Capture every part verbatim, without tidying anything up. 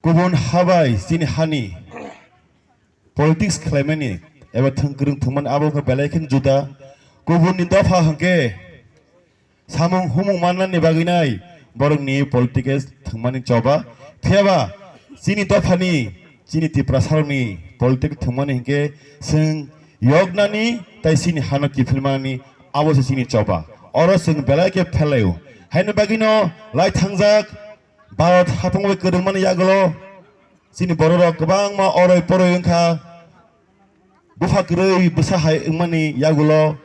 Kubun habai chini hani politics khlaimani eba thwng kwrwng thwngmani abo wngkha belai kheno juda. Kubunni dopha hwnkhe samung humung mannani bagwi nai borokni politics thwngmani choba. Phiyaba chini dophani, chini Tiprasarokni politics thwngmani hinkhe chwng yoknani tai chini hano kiphilmani abo se chini choba. Oro chwng belai khe phelaio. Haini bagwino lai thangjak Bharat hapung bai kwrwngmani yagulo chini bororok kwbangma oroi poroi wngkha, bupha kwrwi bwsa hai wngmani yagulo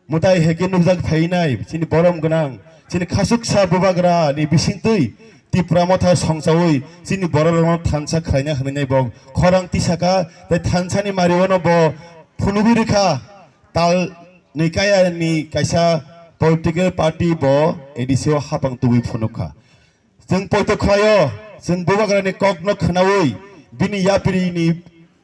mwtai hai khe nukjak phainai chini borom gwnang, chini khasuksa bubagra ni bisingtwi Tipra Motha songchaui chini bororokno thansa khlaina hwnwi nai bo khorang tisaka, tei thansani mario no bo phunugwi rwkha. Tal ni kaya ni kaisa political party bo A D C o hapang tubui phunukha. Chwng poito khlaio, chwng bubagrani kokno khwnaui bini yapiri ni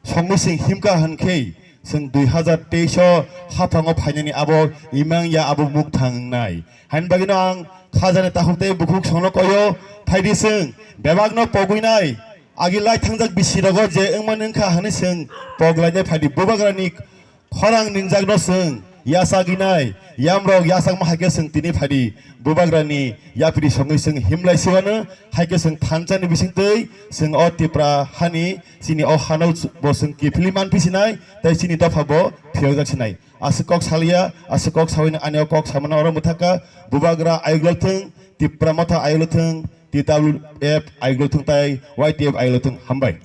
songwi chwng himkha hwnkhe chwng dui hazar teis o haphango phainani abo imang ya abo mukthang wngnai. Haini bagwino ang khajani takhuk tei bukhuk songno koio, phaidi chwng bebakno pogwinai agi lai thangjak bisi rogo je wngmani wngkha hwnwi chwng poglainai phaidi bubagrani khorang ningjakno chwng yachagwi nai, yamrok yachakma hai khe chwng tini phaidi bubagrani yapiri songwi chwng himlai siwano, hai khe chwng thansani bisingtwi chwng o Tipra hani chini o hano bo chwng kiphilwi manphi sinai, tei chini dopha bo phiyokjak sinai. Aswk kok saliya, aswk kok sawino ani o kok samano oro mwthakha, bubagra ayuklo thwng, Tipra Motha ayuklo thwng, T W F ayuklo thwng tei Y T F ayuklo thwng. Hambai.